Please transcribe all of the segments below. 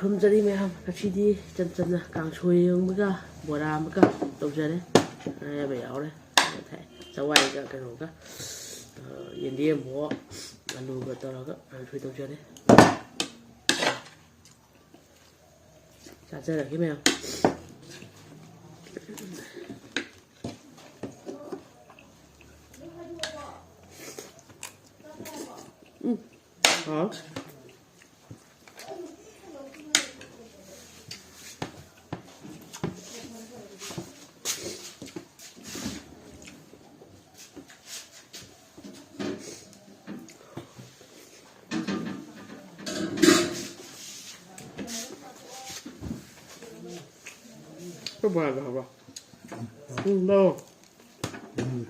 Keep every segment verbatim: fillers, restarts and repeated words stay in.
ꯈꯨꯔꯨꯝꯖꯔꯤ ꯃꯌꯥꯝ, ꯉꯁꯤꯗꯤ ꯏꯆꯝ ꯆꯝꯅ ꯀꯥꯡꯁꯣꯏ ꯑꯃꯒ ꯕꯣꯔꯥ ꯑꯃꯒ ꯇꯧꯖꯔꯦ꯫ ꯑꯔꯦꯝꯕ ꯌꯥꯎꯔꯦ꯫ ꯆꯋꯥꯏꯒ ꯀꯩꯅꯣꯒ, ꯑ, ꯌꯦꯟꯗꯦꯝꯕꯣ ꯑꯂꯨꯒ ꯇꯧꯔꯒ ꯀꯥꯡꯁꯣꯏ ꯇꯧꯖꯔꯦ꯫ ꯆꯥꯖꯔꯒꯦ ꯃꯌꯥꯝ꯫ ꯎꯝ꯫ ꯍꯥꯎ꯫ ꯈꯔ ꯕꯣꯔꯥꯗꯣ ꯍꯥꯞꯄ꯭ꯔꯣ? ꯎꯝ, ꯂꯧ꯫ ꯎꯝ꯫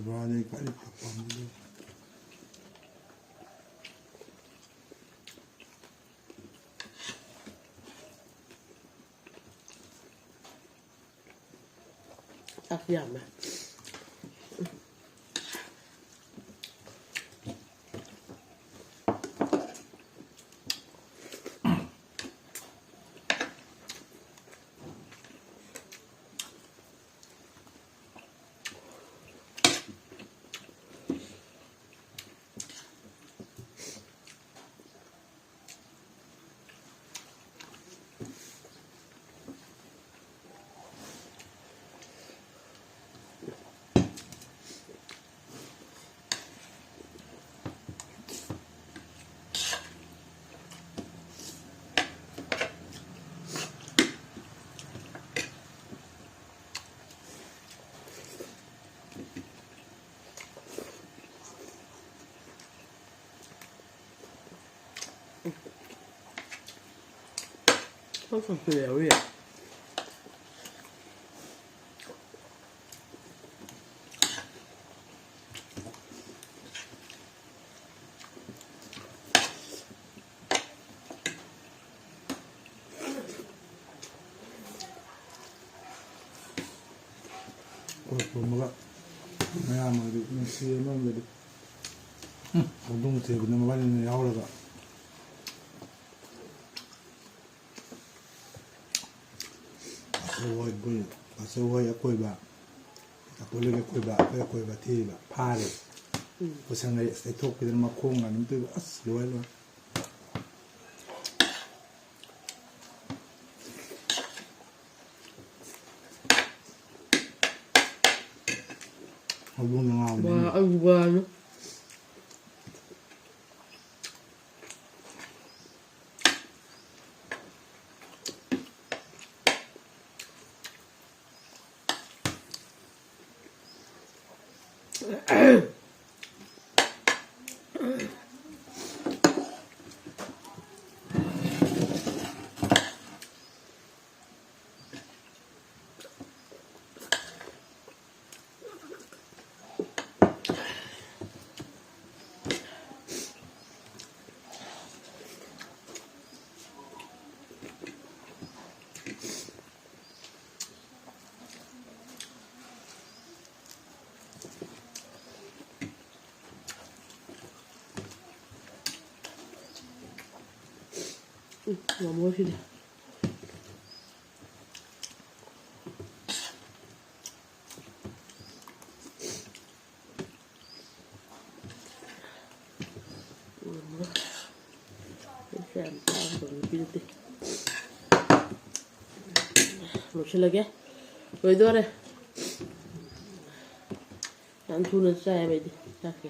ꯕꯣꯔꯥꯗꯤ ꯑꯩ ꯈ꯭ꯋꯥꯏꯗꯒꯤ ꯄꯥꯝꯕꯗꯣ꯫ ꯆꯥꯛ ꯌꯥꯝꯃꯦ꯫ ꯄꯥꯛ ꯆꯥꯎꯁꯤꯜꯂꯦ ꯍꯧꯖꯤꯛ꯫ ꯀꯣꯏ ꯈꯨꯔꯨꯝꯃꯒ ꯃꯌꯥꯝ ꯑꯗꯨ ꯅꯨꯡꯁꯤ ꯑꯃꯔꯣꯝꯗꯗꯤ꯫ ꯎꯝ, ꯍꯧꯗꯣꯡ ꯊꯤꯕꯗ ꯃꯕꯥꯅꯤꯅ ꯌꯥꯎꯔꯒ꯫ ꯄꯥꯆꯧ ꯍꯣꯏ, ꯄꯥꯆꯧ ꯍꯣꯏ ꯑꯀꯣꯏꯕ, ꯑꯀꯣꯏꯕꯒꯤ ꯑꯀꯣꯏꯕ, ꯑꯩꯈꯣꯏ ꯑꯀꯣꯏꯕ ꯊꯤꯕ ꯐꯥꯔꯦ꯫ ꯎꯝ꯫ ꯀꯣꯏꯁꯪꯅ ꯇꯩꯊꯣꯛꯄꯤꯗꯅ ꯃꯈꯣꯡꯒ ꯑꯗꯨꯝ ꯇꯣꯏꯕ꯫ ꯑꯁ, ꯂꯣꯏꯔꯦ, ꯂꯣꯏꯔꯦ꯫ ꯍꯧꯗꯣꯡꯅ ꯉꯥꯎꯕꯅꯦ꯫ ꯋꯥ, ꯑꯩ ꯋꯥꯅ꯫ ꯎꯝ, ꯉꯝꯃꯣꯏ ꯁꯤꯗꯤ꯫ ꯂꯣꯏꯁꯤꯜꯂꯒꯦ꯫ ꯂꯣꯏꯗꯣꯔꯦ꯫ ꯌꯥꯝ ꯊꯨꯅ ꯆꯥꯏꯌꯦꯕ ꯑꯩꯗꯤ ꯆꯥꯛꯁꯦ꯫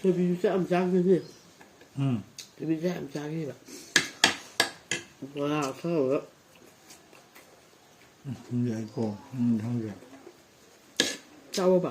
ꯊꯣꯏꯕꯤꯁꯨ ꯆꯥꯛ ꯌꯥꯝ ꯆꯥꯈꯤꯅꯦ꯫ ꯎꯝ꯫ ꯇꯤꯚꯤꯗ ꯌꯥꯝ ꯆꯥꯈꯤꯕ꯫ ꯕꯣꯔꯥ ꯑꯁꯥꯕꯒ꯫ ꯎꯝ, ꯌꯥꯏꯀꯣ꯫ ꯎꯝ, ꯈꯪꯗꯦ꯫ ꯆꯥꯎꯑꯣꯕ꯫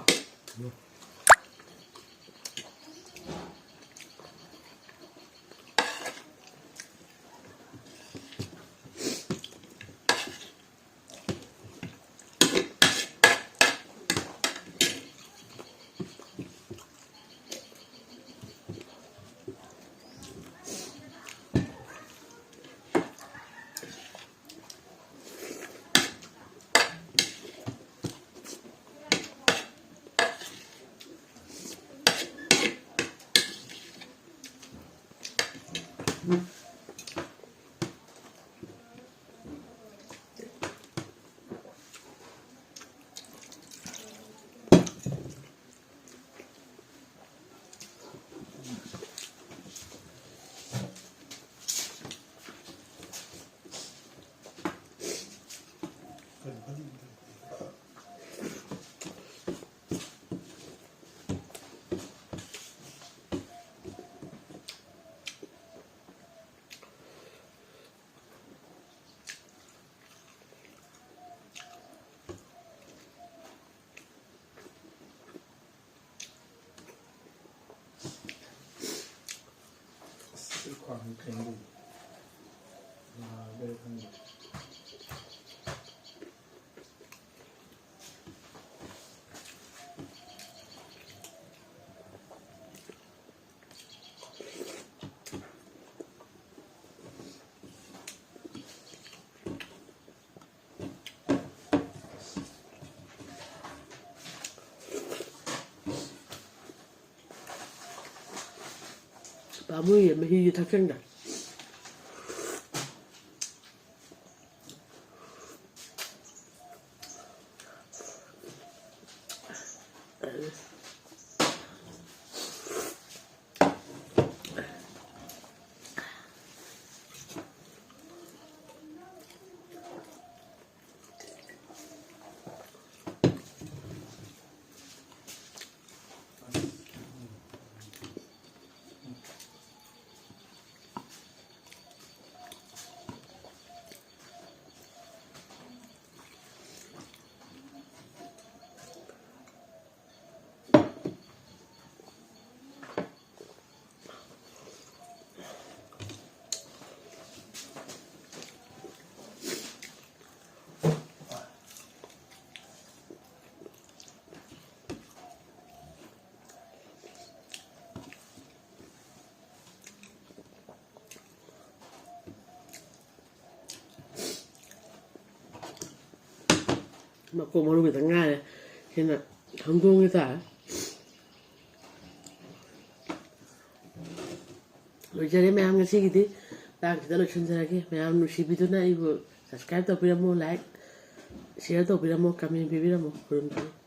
ꯑꯁ, ꯑꯩ ꯈ꯭ꯋꯥꯡꯁꯦ ꯀꯩꯅꯣ ꯇꯧꯕ꯫ ꯅꯥꯕꯩꯔꯥ ꯈꯪꯗꯦ꯫ ꯄꯥꯝꯃꯨꯏꯌꯦ, ꯃꯍꯤꯁꯦ ꯊꯛꯆꯟꯗ꯫ ꯃꯀꯣꯛ ꯃꯔꯨ ꯈꯤꯇꯪ ꯉꯥꯏꯔꯦ꯫ ꯁꯤꯅ ꯍꯧꯗꯣꯡꯒꯤ ꯇꯥꯔꯦ꯫ ꯂꯣꯏꯖꯔꯦ ꯃꯌꯥꯝ, ꯉꯁꯤꯒꯤꯗꯤ ꯇꯥꯡꯁꯤꯗ ꯂꯣꯏꯁꯤꯟꯖꯔꯒꯦ꯫ ꯃꯌꯥꯝ ꯅꯨꯡꯁꯤꯕꯤꯗꯨꯅ ꯑꯩꯕꯨ subscribe ꯇꯧꯕꯤꯔꯝꯃꯣ, like, share ꯇꯧꯕꯤꯔꯝꯃꯣ, comment ꯄꯤꯕꯤꯔꯝꯃꯣ꯫ ꯈꯨꯔꯨꯝꯖꯔꯤ꯫